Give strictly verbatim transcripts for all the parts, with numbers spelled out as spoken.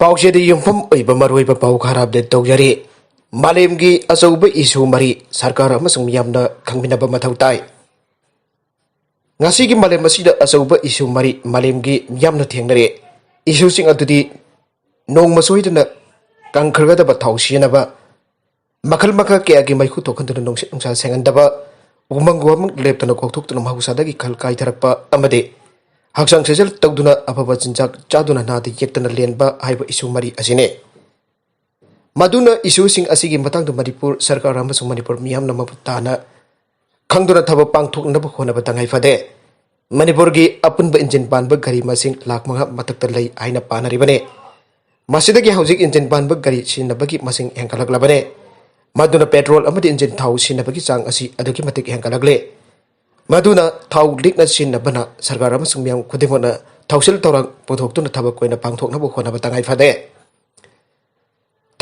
ꯄꯥꯎꯆꯦꯗ ꯌꯨꯝꯐꯝ ꯑꯣꯏꯕ ꯃꯔꯨꯑꯣꯏꯕ ꯄꯥꯎ ꯈꯔ ꯑꯞꯗꯦꯠ ꯇꯧꯖꯔꯤ꯫ ꯃꯥꯂꯦꯝꯒꯤ ꯑꯆꯧꯕ ꯏꯁꯨ ꯃꯔꯤ ꯁꯔꯀꯥꯔ ꯑꯃꯁꯨꯡ ꯃꯤꯌꯥꯝꯅ ꯈꯪꯃꯤꯟꯅꯕ ꯃꯊꯧ ꯇꯥꯏ꯫ ꯉꯁꯤꯒꯤ ꯃꯥꯂꯦꯝ ꯑꯁꯤꯗ ꯑꯆꯧꯕ ꯏꯁꯨ ꯃꯔꯤ ꯃꯥꯂꯦꯝꯒꯤ ꯃꯤꯌꯥꯝꯅ ꯊꯦꯡꯅꯔꯦ꯫ ꯏꯁꯨꯁꯤꯡ ꯑꯗꯨꯗꯤ ꯅꯣꯡꯃ ꯁꯣꯏꯗꯅ ꯀꯪꯈ꯭ꯔꯒꯗꯕ ꯊꯥꯎ ꯁꯤꯖꯤꯟꯅꯕ, ꯃꯈꯜ ꯃꯈꯥ ꯀꯌꯥꯒꯤ ꯃꯩꯈꯨ ꯊꯣꯛꯍꯟꯗꯨꯅ ꯅꯨꯡꯁꯤꯠ ꯅꯨꯡꯁꯥ ꯁꯦꯡꯍꯟꯗꯕ, ꯎꯃꯪ ꯋꯥꯃꯪ ꯂꯦꯞꯇꯅ ꯀꯣꯛꯊꯣꯛꯇꯨꯅ ꯃꯍꯧꯁꯥꯗꯒꯤ ꯈꯜ ꯀꯥꯏꯊꯔꯛꯄ ꯑꯃꯗꯤ ꯍꯛꯆꯥꯡ ꯁꯥꯖꯦꯜ ꯇꯧꯗꯨꯅ ꯑꯐꯕ ꯆꯤꯟꯖꯥꯛ ꯆꯥꯗꯨꯅ ꯅꯥꯗ ꯌꯦꯛꯇꯅ ꯂꯦꯟꯕ ꯍꯥꯏꯕ ꯏꯁꯨ ꯃꯔꯤ ꯑꯁꯤꯅꯤ꯫ ꯃꯗꯨꯅ ꯏꯁꯨꯁꯤꯡ ꯑꯁꯤꯒꯤ ꯃꯇꯥꯡꯗ ꯃꯅꯤꯄꯨꯔ ꯁꯔꯀꯥꯔ ꯑꯃꯁꯨꯡ ꯃꯅꯤꯄꯨꯔ ꯃꯤꯌꯥꯝꯅ ꯃꯃꯨꯠ ꯇꯥꯅ ꯈꯪꯗꯨꯅ ꯊꯕꯛ ꯄꯥꯡꯊꯣꯛꯅꯕ ꯍꯣꯠꯅꯕ ꯇꯉꯥꯏ ꯐꯗꯦ꯫ ꯃꯅꯤꯄꯨꯔꯒꯤ ꯑꯄꯨꯟꯕ ꯏꯟꯖꯤꯟ ꯄꯥꯟꯕ ꯒꯥꯔꯤ ꯃꯁꯤꯡ ꯂꯥꯈ ꯃꯉꯥ ꯃꯊꯛꯇ ꯂꯩ ꯍꯥꯏꯅ ꯄꯥꯅꯔꯤꯕꯅꯤ꯫ ꯃꯁꯤꯗꯒꯤ ꯍꯧꯖꯤꯛ ꯏꯟꯖꯤꯟ ꯄꯥꯟꯕ ꯒꯥꯔꯤ ꯁꯤꯖꯤꯟꯅꯕꯒꯤ ꯃꯁꯤꯡ ꯍꯦꯟꯒꯠꯂꯛꯂꯕꯅꯤ꯫ ꯃꯗꯨꯅ ꯄꯦꯇ꯭ꯔꯣꯜ ꯑꯃꯗꯤ ꯏꯟꯖꯤꯟ ꯊꯥꯎ ꯁꯤꯖꯤꯟꯅꯕꯒꯤ ꯆꯥꯡ ꯑꯁꯤ ꯑꯗꯨꯛꯀꯤ ꯃꯇꯤꯛ ꯍꯦꯟꯒꯠꯂꯛꯂꯦ꯫ ꯃꯗꯨꯅ ꯊꯥꯎ ꯂꯤꯛꯅ ꯁꯤꯖꯤꯟꯅꯕꯅ ꯁꯔꯀꯥꯔ ꯑꯃꯁꯨꯡ ꯃꯤꯌꯥꯝ ꯈꯨꯗꯤꯡꯃꯛꯅ ꯊꯧꯁꯤꯜ ꯊꯧꯔꯥꯡ ꯄꯨꯊꯣꯛꯇꯨꯅ ꯊꯕꯛ ꯑꯣꯏꯅ ꯄꯥꯡꯊꯣꯛꯅꯕ ꯍꯣꯠꯅꯕ ꯇꯉꯥꯏ ꯐꯗꯦ꯫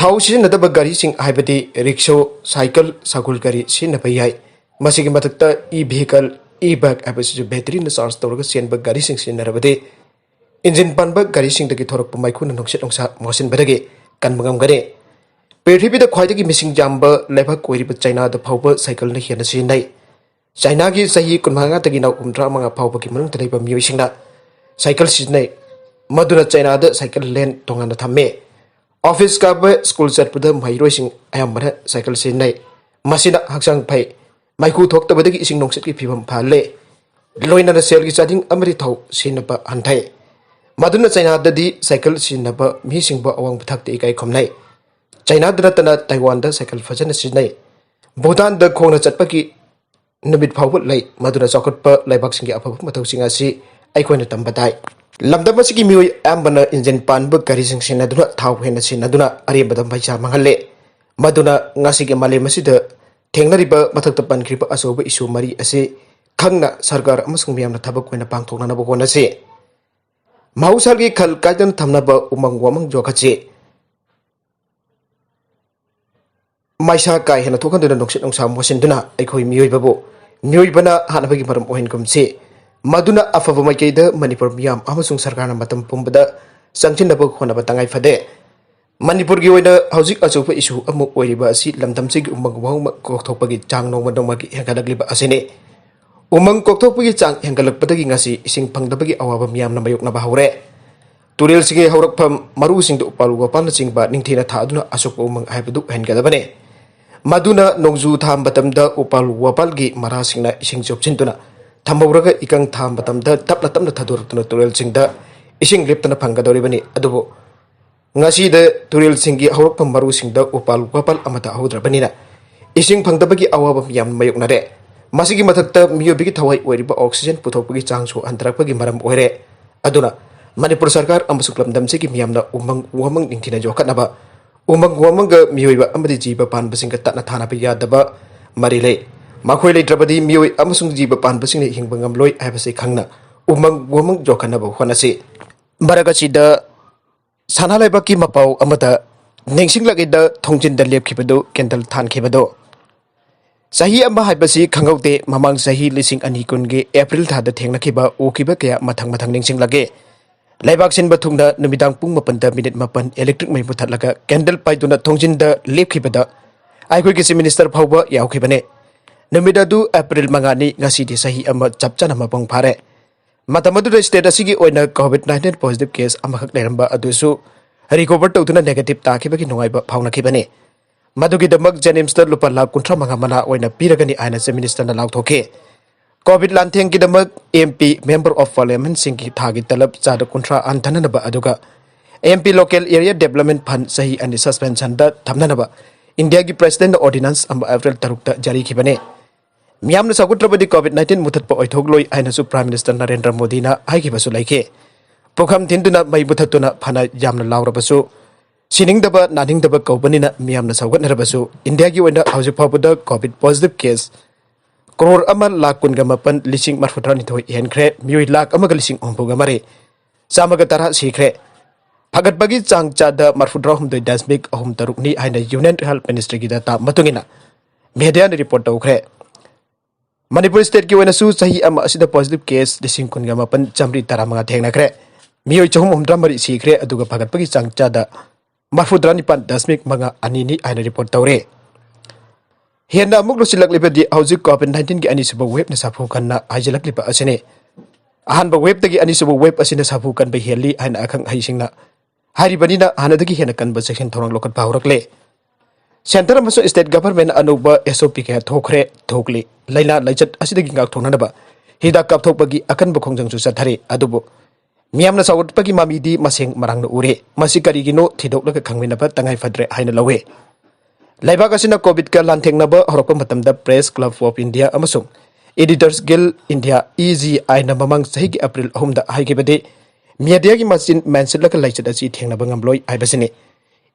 ꯊꯥꯎ ꯁꯤꯖꯤꯟꯅꯗꯕ ꯒꯥꯔꯤꯁꯤꯡ ꯍꯥꯏꯕꯗꯤ ꯔꯤꯛꯁꯣ, ꯁꯥꯏꯀꯜ, ꯁꯒꯣꯜ ꯒꯥꯔꯤ ꯁꯤꯖꯤꯟꯅꯕ ꯌꯥꯏ꯫ ꯃꯁꯤꯒꯤ ꯃꯊꯛꯇ e vehicle, e bike ꯍꯥꯏꯕꯁꯤꯁꯨ ꯕꯦꯇꯔꯤꯅ ꯆꯥꯔꯖ ꯇꯧꯔꯒ ꯆꯦꯟꯕ ꯒꯥꯔꯤꯁꯤꯡ ꯁꯤꯖꯤꯟꯅꯔꯕꯗꯤ ꯏꯟꯖꯤꯟ ꯄꯥꯟꯕ ꯒꯥꯔꯤꯁꯤꯡꯗꯒꯤ ꯊꯣꯔꯛꯄ ꯃꯩꯈꯨꯅ ꯅꯨꯡꯁꯤꯠ ꯅꯨꯡꯁꯥ ꯃꯣꯠꯁꯤꯟꯕꯗꯒꯤ ꯀꯟꯕ ꯉꯝꯒꯅꯤ꯫ ꯄ꯭ꯔꯤꯊꯤꯕꯤꯗ ꯈ꯭ꯋꯥꯏꯗꯒꯤ ꯃꯤꯁꯤꯡ ꯌꯥꯝꯕ ꯂꯩꯕꯥꯛ ꯑꯣꯏꯔꯤꯕ ꯆꯥꯏꯅꯥꯗ ꯐꯥꯎꯕ ꯁꯥꯏꯀꯜꯅ ꯍꯦꯟꯅ ꯁꯤꯖꯤꯟꯅꯩ꯫ ꯆꯥꯏꯅꯥꯒꯤ ꯆꯍꯤ ꯀꯨꯟꯃꯉꯥꯗꯒꯤꯅ ꯍꯨꯝꯗ꯭ꯔꯥ ꯃꯉꯥ ꯐꯥꯎꯕꯒꯤ ꯃꯅꯨꯡꯗ ꯂꯩꯕ ꯃꯤꯑꯣꯏꯁꯤꯡꯅ ꯁꯥꯏꯀꯜ ꯁꯤꯖꯤꯟꯅꯩ꯫ ꯃꯗꯨꯅ ꯆꯥꯏꯅꯥꯗ ꯁꯥꯏꯀꯜ ꯂꯦꯟ ꯇꯣꯉꯥꯟꯅ ꯊꯝꯃꯤ꯫ ꯑꯣꯐꯤꯁ ꯀꯥꯕ, ꯁ꯭ꯀꯨꯜ ꯆꯠꯄꯗ ꯃꯍꯩꯔꯣꯏꯁꯤꯡ ꯑꯌꯥꯝꯕꯅ ꯁꯥꯏꯀꯜ ꯁꯤꯖꯤꯟꯅꯩ꯫ ꯃꯁꯤꯅ ꯍꯛꯆꯥꯡ ꯐꯩ꯫ ꯃꯩꯈꯨ ꯊꯣꯛꯇꯕꯗꯒꯤ ꯏꯁꯤꯡ ꯅꯨꯡꯁꯤꯠꯀꯤ ꯐꯤꯕꯝ ꯐꯍꯜꯂꯦ꯫ ꯂꯣꯏꯅꯅ ꯁꯦꯜꯒꯤ ꯆꯥꯗꯤꯡ ꯑꯃꯗꯤ ꯊꯥꯎ ꯁꯤꯖꯤꯟꯅꯕ ꯍꯟꯊꯩ꯫ ꯃꯗꯨꯅ ꯆꯥꯏꯅꯥꯗꯗꯤ ꯁꯥꯏꯀꯜ ꯁꯤꯖꯤꯟꯅꯕ ꯃꯤꯁꯤꯡꯕꯨ ꯑꯋꯥꯡꯕ ꯊꯥꯛꯇ ꯏꯀꯥꯏ ꯈꯨꯝꯅꯩ꯫ ꯆꯥꯏꯅꯥꯗ ꯅꯠꯇꯅ ꯇꯥꯏꯋꯥꯟꯗ ꯁꯥꯏꯀꯜ ꯐꯖꯅ ꯁꯤꯖꯤꯟꯅꯩ꯫ ꯚꯨꯇꯥꯟꯗ ꯈꯣꯡꯅ ꯆꯠꯄꯒꯤ ꯅꯨꯃꯤꯠ ꯐꯥꯎꯕ ꯂꯩ꯫ ꯃꯗꯨꯅ ꯆꯥꯎꯈꯠꯄ ꯂꯩꯕꯥꯛꯁꯤꯡꯒꯤ ꯑꯐꯕ ꯃꯊꯧꯁꯤꯡ ꯑꯁꯤ ꯑꯩꯈꯣꯏꯅ ꯇꯝꯕ ꯇꯥꯏ꯫ ꯂꯝꯗꯝ ꯑꯁꯤꯒꯤ ꯃꯤꯑꯣꯏ ꯑꯌꯥꯝꯕꯅ ꯏꯟꯖꯤꯟ ꯄꯥꯟꯕ ꯒꯥꯔꯤꯁꯤꯡ ꯁꯤꯖꯤꯟꯅꯗꯨꯅ ꯊꯥꯎ ꯍꯦꯟꯅ ꯁꯤꯖꯤꯟꯅꯗꯨꯅ ꯑꯔꯦꯝꯕꯗ ꯄꯩꯁꯥ ꯃꯥꯡꯍꯜꯂꯦ꯫ ꯃꯗꯨꯅ ꯉꯁꯤꯒꯤ ꯃꯥꯂꯦꯝ ꯑꯁꯤꯗ ꯊꯦꯡꯅꯔꯤꯕ ꯃꯊꯛꯇ ꯄꯟꯈ꯭ꯔꯤꯕ ꯑꯆꯧꯕ ꯏꯁꯨ ꯃꯔꯤ ꯑꯁꯤ ꯈꯪꯅ ꯁꯔꯀꯥꯔ ꯑꯃꯁꯨꯡ ꯃꯤꯌꯥꯝꯅ ꯊꯕꯛ ꯑꯣꯏꯅ ꯄꯥꯡꯊꯣꯛꯅꯅꯕ ꯍꯣꯠꯅꯁꯤ꯫ ꯃꯍꯧꯁꯥꯒꯤ ꯈꯜ ꯀꯥꯏꯗꯅ ꯊꯝꯅꯕ ꯎꯃꯪ ꯋꯥꯃꯪ ꯌꯣꯛꯈꯠꯁꯤ꯫ ꯃꯩꯁꯥ ꯀꯥ ꯍꯦꯟꯅ ꯊꯣꯛꯍꯟꯗꯨꯅ ꯅꯨꯡꯁꯤꯠ ꯅꯨꯡꯁꯥ ꯃꯣꯠꯁꯤꯟꯗꯨꯅ ꯑꯩꯈꯣꯏ ꯃꯤꯑꯣꯏꯕꯕꯨ ꯃꯤꯑꯣꯏꯕꯅ ꯍꯥꯠꯅꯕꯒꯤ ꯃꯔꯝ ꯑꯣꯏꯍꯟꯒꯨꯝꯁꯤ꯫ ꯃꯗꯨꯅ ꯑꯐꯕ ꯃꯥꯏꯀꯩꯗ ꯃꯅꯤꯄꯨꯔ ꯃꯤꯌꯥꯝ ꯑꯃꯁꯨꯡ ꯁꯔꯀꯥꯔꯅ ꯃꯇꯝ ꯄꯨꯝꯕꯗ ꯆꯪꯁꯤꯟꯅꯕ ꯍꯣꯠꯅꯕ ꯇꯉꯥꯏ ꯐꯗꯦ꯫ ꯃꯅꯤꯄꯨꯔꯒꯤ ꯑꯣꯏꯅ ꯍꯧꯖꯤꯛ ꯑꯆꯧꯕ issue ꯑꯃ ꯑꯣꯏꯔꯤꯕ ꯑꯁꯤ ꯂꯝꯗꯝꯁꯤꯒꯤ ꯎꯃꯪ ꯋꯥꯃꯪ ꯀꯣꯛꯊꯣꯛꯄꯒꯤ ꯆꯥꯡ ꯅꯣꯡꯃ ꯅꯣꯡꯃꯒꯤ ꯍꯦꯟꯒꯠꯂꯛꯂꯤꯕ ꯑꯁꯤꯅꯤ꯫ ꯎꯃꯪ ꯀꯣꯛꯊꯣꯛꯄꯒꯤ ꯆꯥꯡ ꯍꯦꯟꯒꯠꯂꯛꯄꯗꯒꯤ ꯉꯁꯤ ꯏꯁꯤꯡ ꯐꯪꯗꯕꯒꯤ ꯑꯋꯥꯕ ꯃꯤꯌꯥꯝꯅ ꯃꯥꯌꯣꯛꯅꯕ ꯍꯧꯔꯦ꯫ ꯇꯨꯔꯦꯜꯁꯤꯡꯒꯤ ꯍꯧꯔꯛꯐꯝ ꯃꯔꯨꯁꯤꯡꯗ ꯎꯄꯥꯜ ꯋꯥꯄꯥꯜꯅ ꯆꯤꯡꯕ ꯅꯤꯡꯊꯤꯅ ꯊꯥꯗꯨꯅ ꯑꯁꯣꯛꯄ ꯎꯃꯪ ꯍꯥꯏꯕꯗꯨ ꯍꯦꯟꯒꯠꯂꯕꯅꯤ꯫ ꯃꯗꯨꯅ ꯅꯣꯡꯖꯨ ꯊꯥ ꯃꯇꯝꯗ ꯎꯄꯥꯜ ꯋꯥꯄꯥꯜꯒꯤ ꯃꯔꯥꯁꯤꯡꯅ ꯏꯁꯤꯡ ꯆꯣꯞꯁꯤꯟꯗꯨꯅ ꯊꯝꯍꯧꯔꯒ ꯏꯀꯪ ꯊꯥ ꯃꯇꯝꯗ ꯇꯞꯅ ꯇꯞꯅ ꯊꯥꯗꯣꯔꯛꯇꯨꯅ ꯇꯨꯔꯦꯜꯁꯤꯡꯗ ꯏꯁꯤꯡ ꯂꯦꯞꯇꯅ ꯐꯪꯒꯗꯧꯔꯤꯕꯅꯤ꯫ ꯑꯗꯨꯕꯨ ꯉꯁꯤꯗ ꯇꯨꯔꯦꯜꯁꯤꯡꯒꯤ ꯍꯧꯔꯛꯐꯝ ꯃꯔꯨꯁꯤꯡꯗ ꯎꯄꯥꯜ ꯋꯥꯄꯥꯜ ꯑꯃꯠꯇ ꯍꯧꯗ꯭ꯔꯕꯅꯤꯅ ꯏꯁꯤꯡ ꯐꯪꯗꯕꯒꯤ ꯑꯋꯥꯕ ꯃꯤꯌꯥꯝ ꯃꯥꯌꯣꯛꯅꯔꯦ꯫ ꯃꯁꯤꯒꯤ ꯃꯊꯛꯇ ꯃꯤꯑꯣꯏꯕꯒꯤ ꯊꯋꯥꯏ ꯑꯣꯏꯔꯤꯕ oxygen ꯄꯨꯊꯣꯛꯄꯒꯤ ꯆꯥꯡꯁꯨ ꯍꯟꯊꯔꯛꯄꯒꯤ ꯃꯔꯝ ꯑꯣꯏꯔꯦ꯫ ꯑꯗꯨꯅ ꯃꯅꯤꯄꯨꯔ ꯁꯔꯀꯥꯔ ꯑꯃꯁꯨꯡ ꯂꯝꯗꯝꯁꯤꯒꯤ ꯃꯤꯌꯥꯝꯅ ꯎꯃꯪ ꯋꯥꯃꯪ ꯅꯤꯡꯊꯤꯅ ꯌꯣꯛꯈꯠꯅꯕ, ꯎꯃꯪ ꯋꯥꯃꯪꯒ ꯃꯤꯑꯣꯏꯕ ꯑꯃꯗꯤ ꯖꯤꯕ ꯄꯥꯟꯕꯁꯤꯡꯒ ꯇꯠꯅ ꯊꯥꯅꯕ ꯌꯥꯗꯕ ꯃꯔꯤ ꯂꯩ꯫ ꯃꯈꯣꯏ ꯂꯩꯇ꯭ꯔꯕꯗꯤ ꯃꯤꯑꯣꯏ ꯑꯃꯁꯨꯡ ꯖꯤꯕ ꯄꯥꯟꯕꯁꯤꯡꯅ ꯍꯤꯡꯕ ꯉꯝꯂꯣꯏ ꯍꯥꯏꯕꯁꯤ ꯈꯪꯅ ꯎꯃꯪ ꯋꯥꯃꯪ ꯌꯣꯛꯈꯠꯅꯕ ꯍꯣꯠꯅꯁꯤ꯫ ꯃꯔꯛ ꯑꯁꯤꯗ ꯁꯅꯥ ꯂꯩꯕꯥꯛꯀꯤ ꯃꯄꯥꯎ ꯑꯃꯗ ꯅꯤꯡꯁꯤꯡꯂꯛꯏꯗ ꯊꯣꯡꯖꯤꯟꯗ ꯂꯦꯞꯈꯤꯕꯗꯨ candle ꯊꯥꯟꯈꯤꯕꯗꯨ꯫ ꯆꯍꯤ ꯑꯃ ꯍꯥꯏꯕꯁꯤ ꯈꯪꯍꯧꯗꯦ꯫ ꯃꯃꯥꯡ ꯆꯍꯤ ꯂꯤꯁꯤꯡ ꯑꯅꯤ ꯀꯨꯟꯒꯤ April ꯊꯥꯗ ꯊꯦꯡꯅꯈꯤꯕ ꯎꯈꯤꯕ ꯀꯌꯥ ꯃꯊꯪ ꯃꯊꯪ ꯅꯤꯡꯁꯤꯡꯂꯛꯏ꯫ ꯂꯩꯕꯥꯛ ꯁꯤꯟꯕ ꯊꯨꯡꯅ ꯅꯨꯃꯤꯗꯥꯡ ꯄꯨꯡ ꯃꯥꯄꯟꯗ minute ꯃꯥꯄꯟ electric ꯃꯩ ꯃꯨꯊꯠꯂꯒ candle ꯄꯥꯏꯗꯨꯅ ꯊꯣꯡꯖꯤꯟꯗ ꯂꯦꯞꯈꯤꯕꯗ ꯑꯩꯈꯣꯏꯒꯤ Chief Minister ꯐꯥꯎꯕ ꯌꯥꯎꯈꯤꯕꯅꯤ꯫ ꯅꯨꯃꯤꯠ ꯑꯗꯨ April ꯃꯉꯥꯅꯤ, ꯉꯁꯤꯗꯤ ꯆꯍꯤ ꯑꯃ ꯆꯞ ꯆꯥꯅ ꯃꯄꯨꯡ ꯐꯥꯔꯦ꯫ ꯃꯇꯝ ꯑꯗꯨꯗ state ꯑꯁꯤꯒꯤ ꯑꯣꯏꯅ COVID nineteen positive case ꯑꯃꯈꯛ ꯂꯩꯔꯝꯕ ꯑꯗꯨꯁꯨ recover ꯇꯧꯗꯨꯅ negative ꯇꯥꯈꯤꯕꯒꯤ ꯅꯨꯡꯉꯥꯏꯕ ꯐꯥꯎꯅꯈꯤꯕꯅꯤ꯫ ꯃꯗꯨꯒꯤꯗꯃꯛ JNIMSꯇ ꯂꯨꯄꯥ ꯂꯥꯈ ꯀꯨꯟꯊ꯭ꯔꯥ ꯃꯉꯥ ꯃꯅꯥ ꯑꯣꯏꯅ ꯄꯤꯔꯒꯅꯤ ꯍꯥꯏꯅ Chief Ministerꯅ ꯂꯥꯎꯊꯣꯛꯈꯤ꯫ COVID ꯂꯥꯟꯊꯦꯡꯒꯤꯗꯃꯛ MP, Member of Parliamentꯁꯤꯡꯒꯤ ꯊꯥꯒꯤ ꯇꯂꯕ ꯆꯥꯗ ꯀꯨꯟꯊ꯭ꯔꯥ ꯍꯟꯊꯅꯅꯕ, ꯑꯗꯨꯒ MP Local Area Development Fund ꯆꯍꯤ ꯑꯅꯤ suspensionꯗ ꯊꯝꯅꯅꯕ ꯏꯟꯗꯤꯌꯥꯒꯤ Presidentꯅ ordinance ꯑꯃ April ꯇꯔꯨꯛꯇ ꯖꯥꯔꯤꯈꯤꯕꯅꯤ꯫ ꯃꯤꯌꯥꯝꯅ ꯁꯧꯒꯠꯇ꯭ꯔꯕꯗꯤ COVID nineteen ꯃꯨꯊꯠꯄ ꯑꯣꯏꯊꯣꯛꯂꯣꯏ ꯍꯥꯏꯅꯁꯨ Prime Minister ꯅꯔꯦꯟꯗ꯭ꯔ ꯃꯣꯗꯤꯅ ꯍꯥꯏꯈꯤꯕꯁꯨ ꯂꯩꯈꯤ꯫ ꯄꯨꯈꯝ ꯊꯤꯟꯗꯨꯅ ꯃꯩ ꯃꯨꯊꯠꯇꯨꯅ ꯐꯅ ꯌꯥꯝꯅ ꯂꯥꯎꯔꯕꯁꯨ, ꯁꯤꯅꯤꯡꯗꯕ ꯅꯥꯅꯤꯡꯗꯕ ꯀꯧꯕꯅꯤꯅ ꯃꯤꯌꯥꯝꯅ ꯁꯧꯒꯠꯅꯔꯕꯁꯨ, ꯏꯟꯗꯤꯌꯥꯒꯤ ꯑꯣꯏꯅ ꯍꯧꯖꯤꯛ ꯐꯥꯎꯕꯗ COVID positive case ꯀ꯭ꯔꯣꯔ ꯑꯃ ꯂꯥꯈ ꯀꯨꯟꯒ ꯃꯥꯄꯟ ꯂꯤꯁꯤꯡ ꯃꯔꯤꯐꯨ ꯇꯔꯥꯅꯤꯊꯣꯏ ꯍꯦꯟꯈ꯭ꯔꯦ꯫ ꯃꯤꯑꯣꯏ ꯂꯥꯈ ꯑꯃꯒ ꯂꯤꯁꯤꯡ ꯍꯨꯝꯐꯨꯒ ꯃꯔꯤ, ꯆꯥꯝꯃꯒ ꯇꯔꯥ ꯁꯤꯈ꯭ꯔꯦ꯫ ꯐꯒꯠꯄꯒꯤ ꯆꯥꯡ ꯆꯥꯗ ꯃꯔꯤꯐꯨ ꯇꯔꯥꯍꯨꯝꯗꯣꯏ ꯗꯁꯃꯤꯛ ꯑꯍꯨꯝ ꯇꯔꯨꯛꯅꯤ ꯍꯥꯏꯅ Union Health Ministryꯒꯤ data ꯃꯇꯨꯡ ꯏꯟꯅ mediaꯅ report ꯇꯧꯈ꯭ꯔꯦ꯫ ꯃꯅꯤꯄꯨꯔ stateꯀꯤ ꯑꯣꯏꯅꯁꯨ ꯆꯍꯤ ꯑꯃ ꯑꯁꯤꯗ positive case ꯂꯤꯁꯤꯡ ꯀꯨꯟꯒ ꯃꯥꯄꯟ ꯆꯥꯝꯃꯔꯤ ꯇꯔꯥꯃꯉꯥ ꯊꯦꯡꯅꯈ꯭ꯔꯦ꯫ ꯃꯤꯑꯣꯏ ꯆꯍꯨꯝ ꯍꯨꯝꯗ꯭ꯔꯥ ꯃꯔꯤ ꯁꯤꯈ꯭ꯔꯦ, ꯑꯗꯨꯒ ꯐꯒꯠꯄꯒꯤ ꯆꯥꯡ ꯆꯥꯗ ꯃꯔꯐꯨꯇꯔꯥ ꯅꯤꯄꯥꯟ ꯗꯁꯃꯤꯛ ꯃꯉꯥ ꯑꯅꯤꯅꯤ ꯍꯥꯏꯅ ꯔꯤꯄꯣꯔꯠ ꯇꯧꯔꯦ꯫ ꯍꯦꯟꯅ ꯑꯃꯨꯛ ꯂꯨꯁꯤꯜꯂꯛꯂꯤꯕꯗꯤ ꯍꯧꯖꯤꯛ ꯀꯣꯚꯤꯗ ꯅꯥꯏꯟꯇꯤꯟꯒꯤ ꯑꯅꯤꯁꯨꯕ ꯋꯦꯕꯅ ꯁꯥꯐꯨ ꯀꯟꯅ ꯍꯥꯏꯖꯤꯜꯂꯛꯂꯤꯕ ꯑꯁꯤꯅꯤ꯫ ꯑꯍꯥꯟꯕ ꯋꯦꯕꯇꯒꯤ ꯑꯅꯤꯁꯨꯕ ꯋꯦꯕ ꯑꯁꯤꯅ ꯁꯥꯐꯨ ꯀꯟꯕ ꯍꯦꯜꯂꯤ ꯍꯥꯏꯅ ꯑꯈꯪ ꯑꯍꯩꯁꯤꯡꯅ ꯍꯥꯏꯔꯤꯕꯅꯤꯅ, ꯍꯥꯟꯅꯗꯒꯤ ꯍꯦꯟꯅ ꯀꯟꯕ ꯆꯦꯛꯁꯤꯟ ꯊꯧꯔꯥꯡ ꯂꯧꯈꯠꯄ ꯍꯧꯔꯛꯂꯦ꯫ ꯁꯦꯟꯇꯔ ꯑꯃꯁꯨꯡ ꯁ꯭ꯇꯦꯠ ꯒꯚꯔꯟꯃꯦꯟꯠꯅ ꯑꯅꯧꯕ ꯑꯦꯁ ꯑꯣ ꯄꯤ ꯀꯌꯥ ꯊꯣꯛꯈ꯭ꯔꯦ, ꯊꯣꯛꯂꯤ꯫ ꯂꯥꯏꯅꯥ ꯂꯥꯏꯆꯠ ꯑꯁꯤꯗꯒꯤ ꯉꯥꯛꯊꯣꯛꯅꯅꯕ ꯍꯤꯗꯥꯛ ꯀꯥꯞꯊꯣꯛꯄꯒꯤ ꯑꯀꯟꯕ ꯈꯣꯡꯖꯪꯁꯨ ꯆꯠꯊꯔꯤ꯫ ꯑꯗꯨꯕꯨ ꯃꯤꯌꯥꯝꯅ ꯆꯥꯎꯈꯠꯄꯒꯤ ꯃꯃꯤꯗꯤ ꯃꯁꯦꯡ ꯃꯔꯥꯡꯅ ꯎꯔꯦ꯫ ꯃꯁꯤ ꯀꯔꯤꯒꯤꯅꯣ ꯊꯤꯗꯣꯛꯂꯒ ꯈꯪꯃꯤꯟꯅꯕ ꯇꯉꯥꯏ ꯐꯗ꯭ꯔꯦ ꯍꯥꯏꯅ ꯂꯧꯏ꯫ ꯂꯩꯕꯥꯛ ꯑꯁꯤꯅ ꯀꯣꯚꯤꯗꯀ ꯂꯥꯟꯊꯦꯡꯅꯕ ꯍꯧꯔꯛꯄ ꯃꯇꯝꯗ Press Club of India ꯑꯃꯁꯨꯡ Editors Guild India, E G I ꯅ ꯃꯃꯥꯡ ꯆꯍꯤꯒꯤ ꯑꯦꯄ꯭ꯔꯤꯜ ꯑꯍꯨꯝꯗ ꯍꯥꯏꯈꯤꯕꯗꯤ, ꯃꯤꯗꯤꯌꯥꯒꯤ ꯃꯆꯤꯟ ꯃꯦꯟꯁꯤꯠꯂꯒ ꯂꯥꯏꯆꯠ ꯑꯁꯤ ꯊꯦꯡꯅꯕ ꯉꯝꯂꯣꯏ ꯍꯥꯏꯕꯁꯤꯅꯤ꯫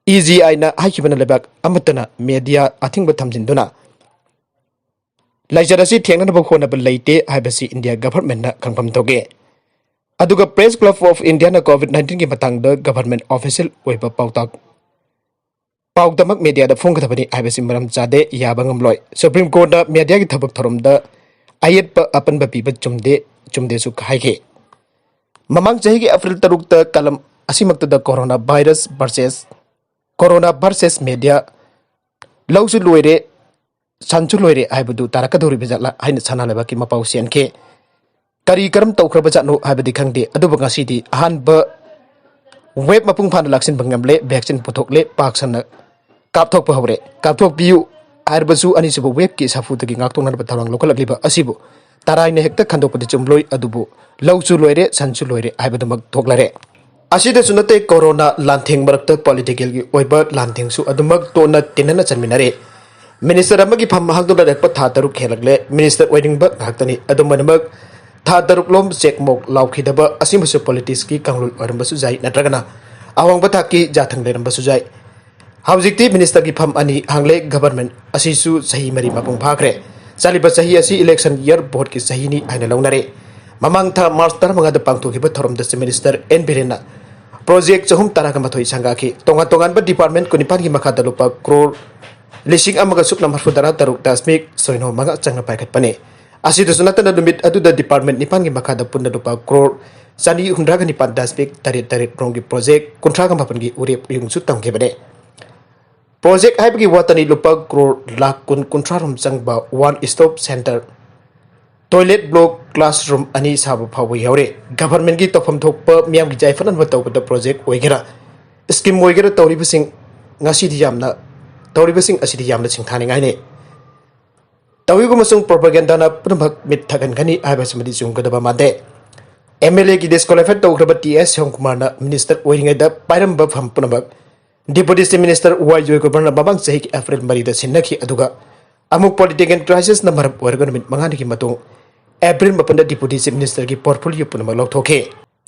E G I ꯅ ꯍꯥꯏꯈꯤꯕꯅ ꯂꯩꯕꯥꯛ ꯑꯃꯠꯇꯅ ꯃꯤꯗꯤꯌꯥ ꯑꯊꯤꯡꯕ ꯊꯝꯖꯤꯟꯗꯨꯅ ꯂꯥꯏꯆꯠ ꯑꯁꯤ ꯊꯦꯡꯅꯅꯕ ꯍꯣꯠꯅꯕ ꯂꯩꯇꯦ ꯍꯥꯏꯕꯁꯤ ꯏꯟꯗꯤꯌꯥ ꯒꯚꯔꯟꯃꯦꯟꯠꯅ ꯈꯪꯐꯝ ꯊꯣꯛꯏ꯫ ꯑꯗꯨꯒ Press Club of India ꯅ ꯀꯣꯚꯤꯗ ꯅꯥꯏꯟꯇꯤꯟꯒꯤ ꯃꯇꯥꯡꯗ ꯒꯚꯔꯟꯃꯦꯟꯠ ꯑꯣꯐꯤꯁꯤꯌꯦꯜ ꯑꯣꯏꯕ ꯄꯥꯎꯇꯥꯛ, ꯄꯥꯎꯗꯃꯛ ꯃꯤꯗꯤꯌꯥꯗ ꯐꯣꯡꯒꯗꯕꯅꯤ ꯍꯥꯏꯕꯁꯤ ꯃꯔꯝ ꯆꯥꯗꯦ, ꯌꯥꯕ ꯉꯝꯂꯣꯏ꯫ ꯁꯨꯄ꯭ꯔꯤꯝ ꯀꯣꯔꯠꯅ ꯃꯤꯗꯤꯌꯥꯒꯤ ꯊꯕꯛ ꯊꯧꯔꯝꯗ ꯑꯌꯦꯠꯄ ꯑꯄꯟꯕ ꯄꯤꯕ ꯆꯨꯝꯗꯦ, ꯆꯨꯝꯗꯦꯁꯨ ꯍꯥꯏꯈꯤ꯫ ꯃꯃꯥꯡ ꯆꯍꯤꯒꯤ ꯑꯦꯄ꯭ꯔꯤꯜ ꯇꯔꯨꯛꯇ ꯀꯂꯝ ꯑꯁꯤꯃꯛꯇꯗ Corona Virus versus, Corona versus Media, ꯂꯧꯁꯨ ꯂꯣꯏꯔꯦ, ꯁꯟꯁꯨ ꯂꯣꯏꯔꯦ ꯍꯥꯏꯕꯗꯨ ꯇꯥꯔꯛꯀꯗꯧꯔꯤꯕ ꯖꯥꯠꯂꯥ ꯍꯥꯏꯅ ꯁꯅꯥ ꯂꯩꯕꯥꯛꯀꯤ ꯃꯄꯥꯎ ꯆꯦꯟꯈꯤ꯫ ꯀꯔꯤ ꯀꯔꯝ ꯇꯧꯈ꯭ꯔꯕ ꯖꯥꯠꯅꯣ ꯍꯥꯏꯕꯗꯤ ꯈꯪꯗꯦ, ꯑꯗꯨꯕꯨ ꯉꯁꯤꯗꯤ ꯑꯍꯥꯟꯕ ꯋꯦꯕ ꯃꯄꯨꯡ ꯐꯥꯅ ꯂꯥꯛꯁꯤꯟꯕ ꯉꯝꯂꯦ, ꯚꯦꯛꯁꯤꯟ ꯄꯨꯊꯣꯛꯂꯦ, ꯄꯥꯛ ꯁꯟꯅ ꯀꯥꯞꯊꯣꯛꯄ ꯍꯧꯔꯦ꯫ ꯀꯥꯞꯊꯣꯛꯄꯤꯌꯨ ꯍꯥꯏꯔꯕꯁꯨ ꯑꯅꯤꯁꯨꯕ ꯋꯦꯕꯀꯤ ꯁꯥꯐꯨꯗꯒꯤ ꯉꯥꯛꯊꯣꯛꯅꯅꯕ ꯊꯧꯔꯥꯡ ꯂꯧꯈꯠꯂꯛꯂꯤꯕ ꯑꯁꯤꯕꯨ ꯇꯔꯥꯏꯅ ꯍꯦꯛꯇ ꯈꯟꯗꯣꯛꯄꯗꯤ ꯆꯨꯝꯂꯣꯏ, ꯑꯗꯨꯕꯨ ꯂꯧꯁꯨ ꯂꯣꯏꯔꯦ, ꯁꯟꯁꯨ ꯂꯣꯏꯔꯦ ꯍꯥꯏꯕꯗꯨꯃꯛ ꯊꯣꯛꯂꯔꯦ꯫ ꯑꯁꯤꯗꯁꯨ ꯅꯠꯇꯦ, ꯀꯣꯔꯣꯅꯥ ꯂꯥꯟꯊꯦꯡ ꯃꯔꯛꯇ ꯄꯣꯂꯤꯇꯤꯀꯦꯜꯒꯤ ꯑꯣꯏꯕ ꯂꯥꯟꯊꯦꯡꯁꯨ ꯑꯗꯨꯃꯛ ꯇꯣꯟꯅ ꯇꯤꯟꯅꯅ ꯆꯟꯃꯤꯟꯅꯔꯦ꯫ ꯃꯤꯅꯤꯁꯇꯔ ꯑꯃꯒꯤ ꯐꯝ ꯍꯥꯡꯗꯨꯅ ꯂꯩꯔꯛꯄ ꯊꯥ ꯇꯔꯨꯛ ꯍꯦꯜꯂꯛꯂꯦ꯫ ꯃꯤꯅꯤꯁꯇꯔ ꯑꯣꯏꯅꯤꯡꯕ ꯉꯥꯛꯇꯅꯤ꯫ ꯑꯗꯨꯝ ꯑꯣꯏꯅꯃꯛ ꯊꯥ ꯇꯔꯨꯛ ꯂꯣꯝ ꯆꯦꯛ ꯃꯣꯛ ꯂꯥꯎꯈꯤꯗꯕ ꯑꯁꯤꯃꯁꯨ ꯄꯣꯂꯤꯇꯤꯛꯁꯀꯤ ꯀꯥꯡꯂꯣꯟ ꯑꯣꯏꯔꯝꯕꯁꯨ ꯌꯥꯏ, ꯅꯠꯇ꯭ꯔꯒꯅ ꯑꯋꯥꯡꯕ ꯊꯥꯛꯀꯤ ꯌꯥꯊꯪ ꯂꯩꯔꯝꯕꯁꯨ ꯌꯥꯏ꯫ ꯍꯧꯖꯤꯛꯇꯤ ꯃꯤꯅꯤꯁꯇꯔꯒꯤ ꯐꯝ ꯑꯅꯤ ꯍꯥꯡꯂꯦ꯫ ꯒꯚꯔꯟꯃꯦꯟꯠ ꯑꯁꯤꯁꯨ ꯆꯍꯤ ꯃꯔꯤ ꯃꯄꯨꯡ ꯐꯥꯈ꯭ꯔꯦ꯫ ꯆꯠꯂꯤꯕ ꯆꯍꯤ ꯑꯁꯤ ꯏꯂꯦꯛꯁꯟ ꯏꯌꯔ, ꯚꯣꯠꯀꯤ ꯆꯍꯤꯅꯤ ꯍꯥꯏꯅ ꯂꯧꯅꯔꯦ꯫ ꯃꯃꯥꯡ ꯊꯥ ꯃꯥꯔꯆ ꯇꯔꯥꯃꯉꯥꯗ ꯄꯥꯡꯊꯣꯛꯈꯤꯕ ꯊꯧꯔꯝꯗꯁꯨ ꯃꯤꯅꯤꯁꯇꯔ ꯑꯦꯟ ꯕꯤꯔꯦꯟꯅ ꯄ꯭ꯔꯣꯖꯦꯛ ꯆꯍꯨꯝ ꯇꯔꯥꯒ ꯃꯥꯊꯣꯏ ꯁꯪꯒꯥꯈꯤ꯫ ꯇꯣꯉꯥꯟ ꯇꯣꯉꯥꯟꯕ ꯗꯤꯄꯥꯔꯠꯃꯦꯟꯠ ꯀꯨꯟꯅꯤꯄꯥꯟꯒꯤ ꯃꯈꯥꯗ ꯂꯨꯄꯥ ꯀ꯭ꯔꯣꯔ ꯂꯤꯁꯤꯡ ꯑꯃꯒ ꯁꯨꯞꯅ ꯃꯔꯐꯨ ꯇꯔꯥ ꯇꯔꯨꯛ ꯗꯁꯃꯤꯛ ꯁꯣꯏꯅꯣ ꯃꯉꯥ ꯆꯪꯅ ꯄꯥꯏꯈꯠꯄꯅꯤ꯫ ꯑꯁꯤꯗꯁꯨ ꯅꯠꯇꯅ ꯅꯨꯃꯤꯠ ꯑꯗꯨꯗ ꯗꯤꯄꯥꯔꯠꯃꯦꯟꯠ ꯅꯤꯄꯥꯟꯒꯤ ꯃꯈꯥꯗ ꯄꯨꯟꯅ ꯂꯨꯄꯥ ꯀ꯭ꯔꯣꯔ ꯆꯅꯤ ꯍꯨꯝꯗ꯭ꯔꯥꯒ ꯅꯤꯄꯥꯟ ꯗꯁꯃꯤꯛ ꯇꯔꯦꯠ ꯇꯔꯦꯠ ꯔꯣꯝꯒꯤ ꯄ꯭ꯔꯣꯖꯦꯛ ꯀꯨꯟꯊ꯭ꯔꯥꯒ ꯃꯥꯄꯟꯒꯤ ꯎꯔꯦꯞ ꯎꯌꯨꯡꯁꯨ ꯇꯝꯈꯤꯕꯅꯤ꯫ ꯄ꯭ꯔꯣꯖꯦꯛ ꯍꯥꯏꯕꯒꯤ ꯋꯥꯇꯅꯤ, ꯂꯨꯄꯥ ꯀ꯭ꯔꯣꯔ ꯂꯥꯈ ꯀꯨꯟ, ꯀꯨꯟꯊ꯭ꯔꯥ ꯔꯣꯝ ꯆꯪꯕ one stop centre, toilet block, classroom ꯑꯅꯤ ꯁꯥꯕ ꯐꯥꯎꯕ ꯌꯥꯎꯔꯦ꯫ ꯒꯚꯔꯟꯃꯦꯟꯠꯀꯤ ꯇꯧꯐꯝ ꯊꯣꯛꯄ ꯃꯤꯌꯥꯝꯒꯤ ꯌꯥꯏꯐꯅꯅꯕ ꯇꯧꯕꯗ ꯄ꯭ꯔꯣꯖꯦꯛ ꯑꯣꯏꯒꯦꯔꯥ, ꯁ꯭ꯀꯤꯝ ꯑꯣꯏꯒꯦꯔꯥ ꯇꯧꯔꯤꯕꯁꯤꯡ ꯉꯁꯤꯗꯤ ꯌꯥꯝꯅ, ꯇꯧꯔꯤꯕꯁꯤꯡ ꯑꯁꯤꯗꯤ ꯌꯥꯝꯅ ꯁꯤꯡꯊꯥꯅꯤꯡꯉꯥꯏꯅꯤ꯫ ꯇꯧꯏꯒꯨꯝꯕꯁꯨꯡ ꯄ꯭ꯔꯣꯄꯥꯒꯦꯟꯗꯥꯅ ꯄꯨꯝꯅꯃꯛ ꯃꯤꯠ ꯊꯛꯍꯟꯒꯅꯤ ꯍꯥꯏꯕꯁꯤꯃꯗꯤ ꯆꯨꯝꯒꯗꯕ ꯃꯥꯟꯗꯦ꯫ ꯑꯦꯝ ꯑꯦꯜ ꯑꯦꯒꯤ ꯗꯤꯁꯀ꯭ꯋꯥꯂꯤꯐꯥꯏ ꯇꯧꯈ꯭ꯔꯕ ꯇꯤ ꯑꯦꯁ ꯁ꯭ꯌꯥꯝꯀꯨꯃꯥꯔꯅ ꯃꯤꯅꯤꯁꯇꯔ ꯑꯣꯏꯔꯤꯉꯩꯗ ꯄꯥꯏꯔꯝꯕ ꯐꯝ ꯄꯨꯝꯅꯃꯛ ꯗꯤꯄꯨꯇꯤ ꯆꯤꯐ ꯃꯤꯅꯤꯁꯇꯔ ꯋꯥꯏ ꯖꯣꯏꯀꯨꯃꯥꯔꯅ ꯃꯃꯥꯡ ꯆꯍꯤꯒꯤ ꯑꯦꯄ꯭ꯔꯤꯜ ꯃꯔꯤꯗ ꯁꯤꯟꯅꯈꯤ, ꯑꯗꯨꯒ ꯑꯃꯨꯛ ꯄꯣꯂꯤꯇꯤꯀꯦꯜ ꯀ꯭ꯔꯥꯏꯁꯤꯁꯅ ꯃꯔꯝ ꯑꯣꯏꯔꯒ ꯅꯨꯃꯤꯠ ꯃꯉꯥꯅꯤꯒꯤ ꯃꯇꯨꯡ ꯑꯦꯄ꯭ꯔꯤꯜ ꯃꯥꯄꯟꯗ ꯗꯤꯄꯨꯇꯤ ꯆꯤꯐ ꯃꯤꯅꯤꯁꯇꯔꯒꯤ ꯄꯣꯔꯠꯐꯣꯂꯤꯑꯣ ꯄꯨꯝꯅꯃꯛ ꯂꯧꯊꯣꯛꯈꯤ꯫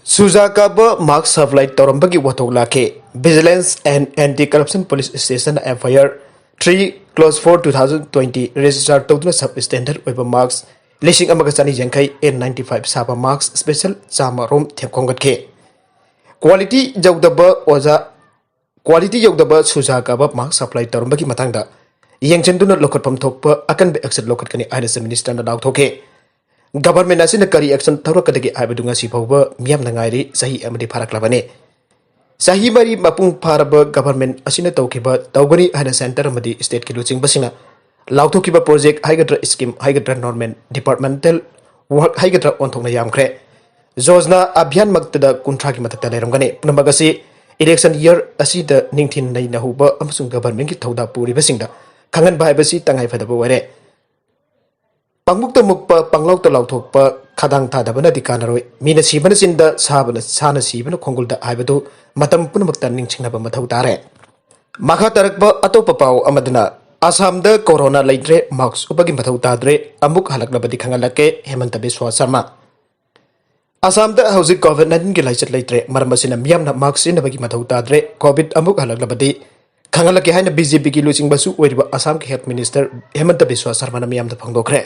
ꯁꯨꯖꯥ ꯀꯥꯕ ꯃꯥꯛꯁ ꯁꯄ꯭ꯂꯥꯏ ꯇꯧꯔꯝꯕꯒꯤ ꯋꯥꯊꯣꯛ ꯂꯥꯛꯈꯤ꯫ Vigilance and Anti Corruption Police Station F I R three clause four two thousand twenty register ꯇꯧꯗꯨꯅ sub standard ꯑꯣꯏꯕ ꯃꯥꯛꯁ ꯂꯤꯁꯤꯡ ꯑꯃꯒ ꯆꯅꯤ ꯌꯥꯡꯈꯩ, N ninety five ꯁꯥꯕ ꯃꯥꯛꯁ ꯁ꯭ꯄꯦꯁꯤꯑꯦꯜ ꯆꯥꯝꯃ ꯔꯣꯝ ꯊꯦꯝ ꯈꯣꯝꯒꯠꯈꯤ꯫ ꯀ꯭ꯋꯥꯂꯤꯇꯤ ꯌꯧꯗꯕ ꯑꯣꯖꯥ, ꯀ꯭ꯋꯥꯂꯤꯇꯤ ꯌꯧꯗꯕ ꯁꯨꯖꯥ ꯀꯥꯕ ꯃꯥꯛꯁ ꯁꯄ꯭ꯂꯥꯏ ꯇꯧꯔꯝꯕꯒꯤ ꯃꯇꯥꯡꯗ ꯌꯦꯡꯁꯤꯟꯗꯨꯅ ꯂꯧꯈꯠꯐꯝ ꯊꯣꯛꯄ ꯑꯀꯟꯕ ꯑꯦꯛꯁꯟ ꯂꯧꯈꯠꯀꯅꯤ ꯍꯥꯏꯅꯁꯨ ꯃꯤꯅꯤꯁꯇꯔꯅ ꯂꯥꯎꯊꯣꯛꯈꯤ꯫ ꯒꯚꯔꯟꯃꯦꯟꯠ ꯑꯁꯤꯅ ꯀꯔꯤ ꯑꯦꯛꯁꯟ ꯊꯧꯔꯛꯀꯗꯒꯦ ꯍꯥꯏꯕꯗꯨ ꯉꯁꯤ ꯐꯥꯎꯕ ꯃꯤꯌꯥꯝꯅ ꯉꯥꯏꯔꯤ꯫ ꯆꯍꯤ ꯑꯃꯗꯤ ꯐꯥꯔꯛꯂꯕꯅꯤ꯫ ꯆꯍꯤ ꯃꯔꯤ ꯃꯄꯨꯡ ꯐꯥꯔꯕ ꯒꯚꯔꯟꯃꯦꯟꯠ ꯑꯁꯤꯅ ꯇꯧꯈꯤꯕ, ꯇꯧꯒꯅꯤ ꯍꯥꯏꯅ ꯁꯦꯟꯇꯔ ꯑꯃꯗꯤ ꯁ꯭ꯇꯦꯠꯀꯤ ꯂꯨꯆꯤꯡꯕꯁꯤꯡꯅ ꯂꯥꯎꯊꯣꯛꯈꯤꯕ ꯄ꯭ꯔꯣꯖꯦꯛ ꯍꯥꯏꯒꯗ꯭ꯔꯥ, ꯁ꯭ꯀꯤꯝ ꯍꯥꯏꯒꯗ꯭ꯔꯥ, ꯅꯣꯔꯃꯦꯜ ꯗꯤꯄꯥꯔꯠꯃꯦꯟꯇꯦꯜ ꯋꯥꯔꯛ ꯍꯥꯏꯒꯗ꯭ꯔꯥ, ꯑꯣꯟꯊꯣꯛꯅ ꯌꯥꯝꯈ꯭ꯔꯦ꯫ ꯌꯣꯖꯅꯥ ꯑꯚꯤꯌꯥꯟꯃꯛꯇꯗ ꯀꯨꯟꯊ꯭ꯔꯥꯒꯤ ꯃꯊꯛꯇ ꯂꯩꯔꯝꯒꯅꯤ꯫ ꯄꯨꯝꯅꯃꯛ ꯑꯁꯤ ꯏꯂꯦꯛꯁꯟ ꯌꯔ ꯑꯁꯤꯗ ꯅꯤꯡꯊꯤꯅ ꯅꯩꯅꯍꯧꯕ ꯑꯃꯁꯨꯡ ꯒꯚꯔꯟꯃꯦꯟꯠꯀꯤ ꯊꯧꯗꯥꯡ ꯄꯨꯔꯤꯕꯁꯤꯡꯗ ꯈꯪꯍꯟꯕ ꯍꯥꯏꯕꯁꯤ ꯇꯉꯥꯏꯐꯗꯕ ꯑꯣꯏꯔꯦ꯫ ꯄꯪꯃꯨꯛꯇ ꯃꯨꯛꯄ, ꯄꯪꯂꯥꯎꯇ ꯂꯥꯎꯊꯣꯛꯄ, ꯈꯗꯥꯡ ꯊꯥꯗꯕꯅꯗꯤ ꯀꯥꯟꯅꯔꯣꯏ꯫ ꯃꯤꯅ ꯁꯤꯕꯅ ꯆꯤꯟꯗ, ꯁꯥꯕꯅ, ꯁꯥꯅ ꯁꯤꯕꯅ ꯈꯣꯡꯒꯨꯜꯗ ꯍꯥꯏꯕꯗꯨ ꯃꯇꯝ ꯄꯨꯝꯅꯃꯛꯇ ꯅꯤꯡꯁꯤꯡꯅꯕ ꯃꯊꯧ ꯇꯥꯔꯦ꯫ ꯃꯈꯥ ꯇꯥꯔꯛꯄ ꯑꯇꯣꯞꯄ ꯄꯥꯎ ꯑꯃꯗꯅ, ꯑꯁꯥꯝꯗ ꯀꯣꯔꯣꯅꯥ ꯂꯩꯇ꯭ꯔꯦ, ꯃꯥꯛꯁ ꯎꯞꯄꯒꯤ ꯃꯊꯧ ꯇꯥꯗ꯭ꯔꯦ, ꯑꯃꯨꯛ ꯍꯜꯂꯛꯂꯕꯗꯤ ꯈꯪꯍꯜꯂꯛꯀꯦ, ꯍꯦꯃꯟꯇ ꯕꯤꯁ꯭ꯋꯥ ꯁꯔꯃ꯫ ꯑꯁꯥꯝꯗ ꯍꯧꯖꯤꯛ ꯀꯣꯚꯤꯗ ꯅꯥꯏꯟꯇꯤꯟꯒꯤ ꯂꯥꯏꯆꯠ ꯂꯩꯇ꯭ꯔꯦ, ꯃꯔꯝ ꯑꯁꯤꯅ ꯃꯤꯌꯥꯝꯅ ꯃꯥꯛꯁ ꯁꯤꯖꯤꯟꯅꯕꯒꯤ ꯃꯊꯧ ꯇꯥꯗ꯭ꯔꯦ, ꯀꯣꯚꯤꯗ ꯑꯃꯨꯛ ꯍꯜꯂꯛꯂꯕꯗꯤ ꯈꯪꯍꯜꯂꯛꯀꯦ ꯍꯥꯏꯅ ꯕꯤ ꯖꯦ ꯄꯤꯒꯤ ꯂꯨꯆꯤꯡꯕꯁꯨ ꯑꯣꯏꯔꯤꯕ ꯑꯁꯥꯝꯒꯤ ꯍꯦꯜꯊ ꯃꯤꯅꯤꯁꯇꯔ ꯍꯦꯃꯟꯇ ꯕꯤꯁ꯭ꯋꯥ ꯁꯔꯃꯅ ꯃꯤꯌꯥꯝꯗ ꯐꯣꯡꯗꯣꯛꯈ꯭ꯔꯦ꯫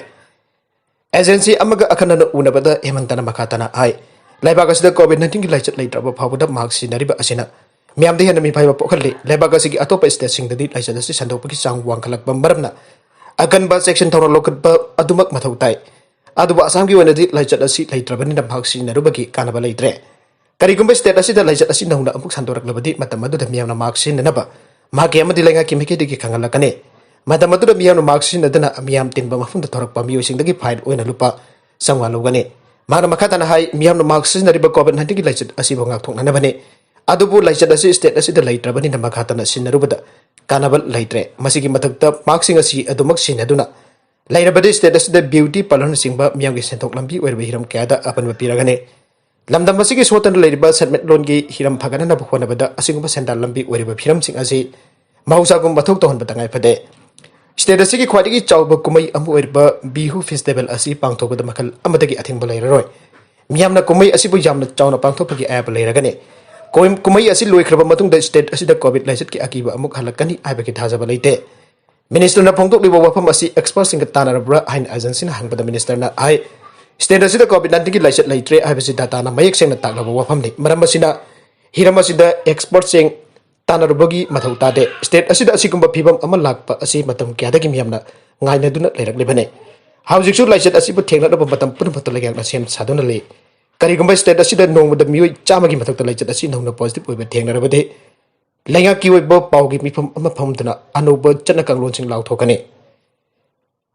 ꯑꯦꯖꯦꯟꯁꯤ ꯑꯃꯒ ꯑꯈꯟꯅꯅ ꯎꯅꯕꯗ ꯍꯦꯃꯟꯇꯅ ꯃꯈꯥ ꯇꯥꯅ ꯍꯥꯏ, ꯂꯩꯕꯥꯛ ꯑꯁꯤꯗ ꯀꯣꯚꯤꯗ ꯅꯥꯏꯟꯇꯤꯟꯒꯤ ꯂꯥꯏꯆꯠ ꯂꯩꯇ꯭ꯔꯕ ꯐꯥꯎꯕꯗ ꯃꯥꯛꯁ ꯁꯤꯖꯤꯟꯅꯔꯤꯕ ꯑꯁꯤꯅ ꯃꯤꯌꯥꯝꯗ ꯍꯦꯟꯅ ꯃꯤꯄꯥꯏꯕ ꯄꯣꯛꯍꯜꯂꯤ꯫ ꯂꯩꯕꯥꯛ ꯑꯁꯤꯒꯤ ꯑꯇꯣꯞꯄ ꯁ꯭ꯇꯦꯠꯁꯤꯡꯗꯗꯤ ꯂꯥꯏꯆꯠ ꯑꯁꯤ ꯁꯟꯗꯣꯛꯄꯒꯤ ꯆꯥꯡ ꯋꯥꯡꯈꯠꯂꯛꯄ ꯃꯔꯝꯅ ꯑꯀꯟꯕ ꯆꯦꯛꯁꯤꯟ ꯊꯧꯔꯥꯡ ꯂꯧꯈꯠꯄ ꯑꯗꯨꯃꯛ ꯃꯊꯧ ꯇꯥꯏ꯫ ꯑꯗꯨꯕꯨ ꯑꯁꯥꯝꯒꯤ ꯑꯣꯏꯅꯗꯤ ꯂꯥꯏꯆꯠ ꯑꯁꯤ ꯂꯩꯇ꯭ꯔꯕꯅꯤꯅ ꯃꯍꯥꯛ ꯁꯤꯖꯤꯟꯅꯔꯨꯕꯒꯤ ꯀꯥꯟꯅꯕ ꯂꯩꯇ꯭ꯔꯦ꯫ ꯀꯔꯤꯒꯨꯝꯕ state ꯑꯁꯤꯗ ꯂꯥꯏꯆꯠ ꯑꯁꯤ ꯅꯧꯅ ꯑꯃꯨꯛ ꯁꯟꯗꯣꯔꯛꯂꯕꯗꯤ, ꯃꯇꯝ ꯑꯗꯨꯗ ꯃꯤꯌꯥꯝꯅ mask ꯁꯤꯖꯤꯟꯅꯅꯕ ꯃꯍꯥꯛꯀꯤ ꯑꯃꯗꯤ ꯂꯩꯉꯥꯛꯀꯤ ꯃꯥꯏꯀꯩꯗꯒꯤ ꯈꯪꯍꯜꯂꯛꯀꯅꯤ꯫ ꯃꯇꯝ ꯑꯗꯨꯗ ꯃꯤꯌꯥꯝꯅ mask ꯁꯤꯖꯤꯟꯅꯗꯨꯅ ꯃꯤꯌꯥꯝ ꯇꯤꯟꯕ ꯃꯐꯝꯗ ꯊꯣꯔꯛꯄ ꯃꯤꯑꯣꯏꯁꯤꯡꯗꯒꯤ fine ꯑꯣꯏꯅ ꯂꯨꯄꯥ ꯆꯥꯝꯃꯉꯥ ꯂꯧꯒꯅꯤ꯫ ꯃꯍꯥꯛꯅ ꯃꯈꯥ ꯇꯥꯅ ꯍꯥꯏ, ꯃꯤꯌꯥꯝꯅ mask ꯁꯤꯖꯤꯟꯅꯔꯤꯕ COVID nineteen ꯒꯤ ꯂꯥꯏꯆꯠ ꯑꯁꯤꯕꯨ ꯉꯥꯛꯊꯣꯛꯅꯅꯕꯅꯤ꯫ ꯑꯗꯨꯕꯨ ꯂꯥꯏꯆꯠ ꯑꯁꯤ state ꯑꯁꯤꯗ ꯂꯩꯇ꯭ꯔꯕꯅꯤꯅ ꯃꯈꯥ ꯇꯥꯅ ꯁꯤꯖꯤꯟꯅꯔꯨꯕꯗ ꯀꯥꯟꯅꯕ ꯂꯩꯇ꯭ꯔꯦ꯫ ꯃꯁꯤꯒꯤ ꯃꯊꯛꯇ mask ꯁꯤꯡ ꯑꯁꯤ ꯑꯗꯨꯃꯛ ꯁꯤꯖꯤꯟꯅꯗꯨꯅ ꯂꯩꯔꯕꯗꯤ state ꯑꯁꯤꯗ beauty parlour ꯅꯆꯤꯡꯕ ꯃꯤꯌꯥꯝꯒꯤ ꯁꯦꯟꯊꯣꯛ ꯂꯝꯕꯤ ꯑꯣꯏꯔꯤꯕ ꯍꯤꯔꯝ ꯀꯌꯥꯗ ꯑꯄꯟꯕ ꯄꯤꯔꯒꯅꯤ꯫ ꯂꯝꯗꯝ ꯑꯁꯤꯒꯤ ꯁꯣꯠꯇꯅ ꯂꯩꯔꯤꯕ ꯁꯦꯟꯃꯤꯠꯂꯣꯟꯒꯤ ꯍꯤꯔꯝ ꯐꯒꯠꯅꯅꯕ ꯍꯣꯠꯅꯕꯗ ꯑꯁꯤꯒꯨꯝꯕ ꯁꯦꯟꯗꯥꯟ ꯂꯝꯕꯤ ꯑꯣꯏꯔꯤꯕ ꯐꯤꯔꯝꯁꯤꯡ ꯑꯁꯤ ꯃꯍꯧꯁꯥꯒꯨꯝ ꯃꯊꯧ ꯇꯧꯍꯟꯕ ꯇꯉꯥꯏ ꯐꯗꯦ꯫ State ꯑꯁꯤꯒꯤ ꯈ꯭ꯋꯥꯏꯗꯒꯤ ꯆꯥꯎꯕ ꯀꯨꯝꯍꯩ ꯑꯃ ꯑꯣꯏꯔꯤꯕ Bihu festival ꯑꯁꯤ ꯄꯥꯡꯊꯣꯛꯄꯗ ꯃꯈꯜ ꯑꯃꯗꯒꯤ ꯑꯊꯤꯡꯕ ꯂꯩꯔꯔꯣꯏ꯫ ꯃꯤꯌꯥꯝꯅ ꯀꯨꯝꯍꯩ ꯑꯁꯤꯕꯨ ꯌꯥꯝꯅ ꯆꯥꯎꯅ ꯄꯥꯡꯊꯣꯛꯄꯒꯤ ꯑꯌꯥꯕ ꯂꯩꯔꯒꯅꯤ꯫ ꯀꯨꯝ-, ꯀꯨꯝꯍꯩ ꯑꯁꯤ ꯂꯣꯏꯈ꯭ꯔꯕ ꯃꯇꯨꯡꯗ state ꯑꯁꯤꯗ COVID ꯂꯥꯏꯆꯠꯀꯤ ꯑꯀꯤꯕ ꯑꯃꯨꯛ ꯍꯜꯂꯛꯀꯅꯤ ꯍꯥꯏꯕꯒꯤ ꯊꯥꯖꯕ ꯂꯩꯇꯦ꯫ Minister ꯅ ꯐꯣꯡꯗꯣꯛꯂꯤꯕ ꯋꯥꯐꯝ ꯑꯁꯤ expert ꯁꯤꯡꯒ ꯇꯥꯟꯅꯔꯕ꯭ꯔꯥ ꯍꯥꯏꯅ ꯑꯦꯖꯦꯟꯁꯤꯅ ꯍꯪꯕꯗ, minister ꯅ ꯍꯥꯏ, state ꯑꯁꯤꯗ COVID nineteen ꯒꯤ ꯂꯥꯏꯆꯠ ꯂꯩꯇ꯭ꯔꯦ ꯍꯥꯏꯕꯁꯤ data ꯅ ꯃꯌꯦꯛ ꯁꯦꯡꯅ ꯇꯥꯛꯂꯕ ꯋꯥꯐꯝꯅꯤ꯫ ꯃꯔꯝ ꯑꯁꯤꯅ ꯍꯤꯔꯝ ꯑꯁꯤꯗ expert ꯁꯤꯡ ꯇꯥꯟꯅꯔꯨꯕꯒꯤ ꯃꯊꯧ ꯇꯥꯗꯦ꯫ State ꯑꯁꯤꯗ ꯑꯁꯤꯒꯨꯝꯕ ꯐꯤꯕꯝ ꯑꯃ ꯂꯥꯛꯄ ꯑꯁꯤ ꯃꯇꯝ ꯀꯌꯥꯗꯒꯤ ꯃꯤꯌꯥꯝꯅ ꯉꯥꯏꯅꯗꯨꯅ ꯂꯩꯔꯛꯂꯤꯕꯅꯤ꯫ ꯍꯧꯖꯤꯛꯁꯨ ꯂꯥꯏꯆꯠ ꯑꯁꯤꯕꯨ ꯊꯦꯡꯅꯅꯕ ꯃꯇꯝ ꯄꯨꯝꯅꯃꯛꯇ ꯂꯩꯉꯥꯛꯅ ꯁꯦꯝ ꯁꯥꯗꯨꯅ ꯂꯩ꯫ ꯀꯔꯤꯒꯨꯝꯕ state ꯑꯁꯤꯗ ꯅꯣꯡꯃꯗ ꯃꯤꯑꯣꯏ ꯆꯥꯝꯃꯒꯤ ꯃꯊꯛꯇ ꯂꯥꯏꯆꯠ ꯑꯁꯤ ꯅꯧꯅ positive ꯑꯣꯏꯕ ꯊꯦꯡꯅꯔꯕꯗꯤ, ꯂꯩꯉꯥꯛꯀꯤ ꯑꯣꯏꯕ ꯄꯥꯎꯒꯤ ꯃꯤꯐꯝ ꯑꯃ ꯐꯝꯗꯨꯅ ꯑꯅꯧꯕ ꯆꯠꯅ ꯀꯥꯡꯂꯣꯟꯁꯤꯡ ꯂꯥꯎꯊꯣꯛꯀꯅꯤ꯫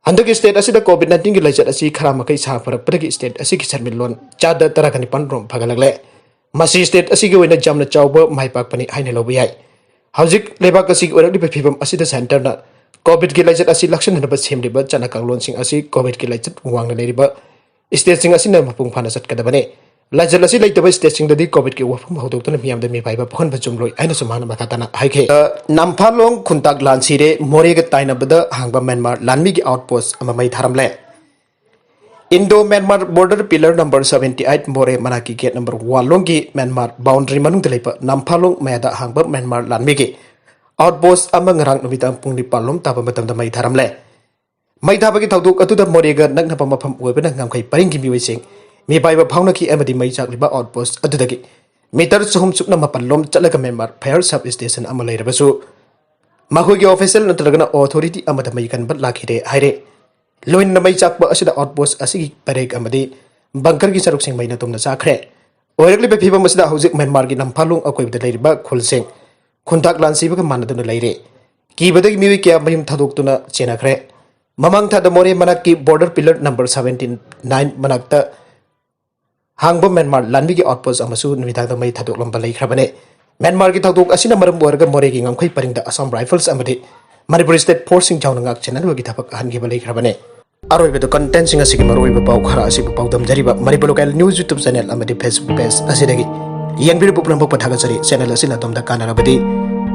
ꯍꯟꯗꯛꯀꯤ state ꯑꯁꯤꯗ COVID nineteen ꯒꯤ ꯂꯥꯏꯆꯠ ꯑꯁꯤ ꯈꯔ ꯃꯈꯩ ꯁꯥ ꯐꯔꯛꯄꯗꯒꯤ state ꯑꯁꯤꯒꯤ ꯁꯦꯟꯃꯤꯠꯂꯣꯟ ꯆꯥꯗ ꯇꯔꯥꯒ ꯅꯤꯄꯥꯟ ꯔꯣꯝ ꯐꯒꯠꯂꯛꯂꯦ꯫ ꯃꯁꯤ state ꯑꯁꯤꯒꯤ ꯑꯣꯏꯅ ꯌꯥꯝꯅ ꯆꯥꯎꯕ ꯃꯥꯏ ꯄꯥꯛꯄꯅꯤ ꯍꯥꯏꯅ ꯂꯧꯕ ꯌꯥꯏ꯫ ꯍꯧꯖꯤꯛ ꯂꯩꯕꯥꯛ ꯑꯁꯤꯒꯤ ꯑꯣꯏꯔꯛꯂꯤꯕ ꯐꯤꯕꯝ ꯑꯁꯤꯗ centre ꯅ COVID ꯀꯤ ꯂꯥꯏꯆꯠ ꯑꯁꯤ ꯂꯥꯛꯁꯤꯟꯅꯅꯕ ꯁꯦꯝꯂꯤꯕ ꯆꯠꯅ ꯀꯥꯡꯂꯣꯟꯁꯤꯡ ꯑꯁꯤ COVID ꯀꯤ ꯂꯥꯏꯆꯠ ꯋꯥꯡꯅ ꯂꯩꯔꯤꯕ state ꯁꯤꯡ ꯑꯁꯤꯅ ꯃꯄꯨꯡ ꯐꯥꯅ ꯆꯠꯀꯗꯕꯅꯤ꯫ ꯂꯥꯏꯆꯠ ꯑꯁꯤ ꯂꯩꯇꯕ state ꯁꯤꯡꯗꯗꯤ COVID ꯀꯤ ꯋꯥꯐꯝ ꯍꯧꯗꯣꯛꯇꯨꯅ ꯃꯤꯌꯥꯝꯗ ꯃꯤꯄꯥꯏꯕ ꯄꯣꯛꯍꯟꯕ ꯆꯨꯝꯂꯣꯏ ꯍꯥꯏꯅꯁꯨ ꯃꯍꯥꯛꯅ ꯃꯈꯥ ꯇꯥꯅ ꯍꯥꯏꯈꯤ꯫ ꯅꯝꯐꯥꯂꯣꯡ ꯈꯨꯟꯇꯥꯛ ꯂꯥꯟꯁꯤꯔꯦ ꯃꯣꯔꯦꯒ ꯇꯥꯏꯅꯕꯗ ꯍꯥꯡꯕ ꯃ꯭ꯌꯥꯟꯃꯥꯔ ꯂꯥꯟꯃꯤꯒꯤ outpost ꯑꯃ ꯃꯩ ꯊꯥꯔꯝꯂꯦ꯫ Indo Myanmar border pillar number seventy eight Moreh ꯃꯅꯥꯛꯀꯤ gate number one ꯂꯣꯝꯒꯤ ꯃ꯭ꯌꯥꯟꯃꯥꯔ boundary ꯃꯅꯨꯡꯗ ꯂꯩꯕ ꯅꯝꯐꯥꯂꯣꯡ ꯃꯌꯥꯗ ꯍꯥꯡꯕ ꯃ꯭ꯌꯥꯟꯃꯥꯔ ꯂꯥꯟꯃꯤꯒꯤ outpost ꯑꯃ ꯉꯔꯥꯡ ꯅꯨꯃꯤꯗꯥꯡ ꯄꯨꯡ ꯅꯤꯄꯥꯟ ꯂꯣꯝ ꯇꯥꯕ ꯃꯇꯝꯗ ꯃꯩ ꯊꯥꯔꯝꯂꯦ꯫ ꯃꯩ ꯊꯥꯕꯒꯤ ꯊꯧꯗꯣꯛ ꯑꯗꯨꯗ ꯃꯣꯔꯦꯒ ꯅꯛꯅꯕ ꯃꯐꯝ ꯑꯣꯏꯕꯅ ꯉꯝꯈꯩ ꯄꯔꯤꯡꯒꯤ ꯃꯤꯑꯣꯏꯁꯤꯡ ꯃꯤꯄꯥꯏꯕ ꯐꯥꯎꯅꯈꯤ ꯑꯃꯗꯤ ꯃꯩ ꯆꯥꯛꯂꯤꯕ outpost ꯑꯗꯨꯗꯒꯤ meter ꯆꯍꯨꯝ ꯁꯨꯞꯅ ꯃꯥꯄꯟ ꯂꯣꯝ ꯆꯠꯂꯒ ꯃ꯭ꯌꯥꯟꯃꯥꯔ fire sub station ꯑꯃ ꯂꯩꯔꯕꯁꯨ ꯃꯈꯣꯏꯒꯤ official ꯅꯠꯇ꯭ꯔꯒꯅ authority ꯑꯃꯗ ꯃꯩ ꯀꯟꯕ ꯂꯥꯛꯈꯤꯗꯦ ꯍꯥꯏꯔꯦ꯫ ꯂꯣꯏꯅꯅ ꯃꯩ ꯆꯥꯛꯄ ꯑꯁꯤꯗ ꯑꯥꯎꯠꯄꯣꯁ ꯑꯁꯤꯒꯤ ꯄꯔꯦꯡ ꯑꯃꯗꯤ ꯕꯪꯀꯔꯒꯤ ꯁꯔꯨꯛꯁꯤꯡ ꯃꯩꯅ ꯇꯨꯝꯅ ꯆꯥꯈ꯭ꯔꯦ꯫ ꯑꯣꯏꯔꯛꯂꯤꯕ ꯐꯤꯕꯝ ꯑꯁꯤꯗ ꯍꯧꯖꯤꯛ ꯃ꯭ꯌꯥꯟꯃꯥꯔꯒꯤ ꯅꯝꯐꯥꯂꯣꯡ ꯑꯀꯣꯏꯕꯗ ꯂꯩꯔꯤꯕ ꯈꯨꯜꯁꯤꯡ ꯈꯨꯟꯇꯥꯛ ꯂꯥꯟꯁꯤꯕꯒ ꯃꯥꯟꯅꯗꯨꯅ ꯂꯩꯔꯦ꯫ ꯀꯤꯕꯗꯒꯤ ꯃꯤꯑꯣꯏ ꯀꯌꯥ ꯃꯌꯨꯝ ꯊꯥꯗꯣꯛꯇꯨꯅ ꯆꯦꯟꯅꯈ꯭ꯔꯦ꯫ ꯃꯃꯥꯡ ꯊꯥꯗ ꯃꯣꯔꯦ ꯃꯅꯥꯛꯀꯤ border pillar number seventy nine ꯃꯅꯥꯛꯇ ꯍꯥꯡꯕ ꯃ꯭ꯌꯥꯟꯃꯥꯔ ꯂꯥꯟꯃꯤꯒꯤ ꯑꯥꯎꯠꯄꯣꯁ ꯑꯃꯁꯨ ꯅꯨꯃꯤꯗꯥꯡꯗ ꯃꯩ ꯊꯥꯗꯣꯛꯂꯝꯕ ꯂꯩꯈ꯭ꯔꯕꯅꯤ꯫ ꯃ꯭ꯌꯥꯟꯃꯥꯔꯒꯤ ꯊꯧꯗꯣꯛ ꯑꯁꯤꯅ ꯃꯔꯝ ꯑꯣꯏꯔꯒ ꯃꯣꯔꯦꯒꯤ ꯉꯝꯈꯩ ꯄꯔꯤꯡꯗ ꯑꯁꯥꯝ ꯔꯥꯏꯐꯜꯁ ꯑꯃꯗꯤ ꯃꯅꯤꯄꯨꯔꯤ ꯁ꯭ꯇꯦꯠ ꯐꯣꯔꯁꯁꯤꯡ ꯌꯥꯎꯅ ꯉꯥꯛ ꯁꯦꯟꯅꯅꯕꯒꯤ ꯊꯕꯛ ꯑꯍꯟꯈꯤꯕ ꯂꯩꯈ꯭ꯔꯕꯅꯤ꯫ ꯑꯔꯣꯏꯕꯗ ꯀꯟꯇꯦꯟꯁꯤꯡ ꯑꯁꯤꯒꯤ ꯃꯔꯨꯑꯣꯏꯕ ꯄꯥꯎ ꯈꯔ ꯑꯁꯤꯕꯨ ꯄꯥꯎꯗꯝꯖꯔꯤꯕ Manipur local news YouTube channel ꯑꯃꯗꯤ ꯐꯦꯁꯕꯨꯛ ꯄꯦꯖ ꯑꯁꯤꯗꯒꯤ ꯌꯦꯡꯕꯤꯔꯤꯕ ꯄꯨꯝꯅꯃꯛꯄꯨ ꯊꯥꯒꯠꯆꯔꯤ꯫ ꯆꯦꯅꯦꯜ ꯑꯁꯤꯅ ꯑꯗꯣꯝꯗ ꯀꯥꯟꯅꯔꯕꯗꯤ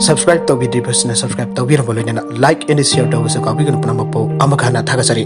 ꯁꯕꯁꯀ꯭ꯔꯥꯏꯕ ꯇꯧꯕꯤꯗ꯭ꯔꯤꯕꯁꯤꯅ ꯁꯕꯁꯀ꯭ꯔꯥꯏꯕ ꯇꯧꯕꯤꯔꯝꯕ ꯂꯣꯏꯅꯅ ꯂꯥꯏꯛ ꯑꯦꯟ ꯁꯤꯌꯔ ꯇꯧꯕꯁꯨ ꯀꯥꯎꯕꯤꯒꯅꯨ꯫ ꯄꯨꯝꯅꯃꯛꯄꯨ ꯑꯃꯨꯛ ꯍꯟꯅ ꯊꯥꯒꯠꯆꯔꯤ꯫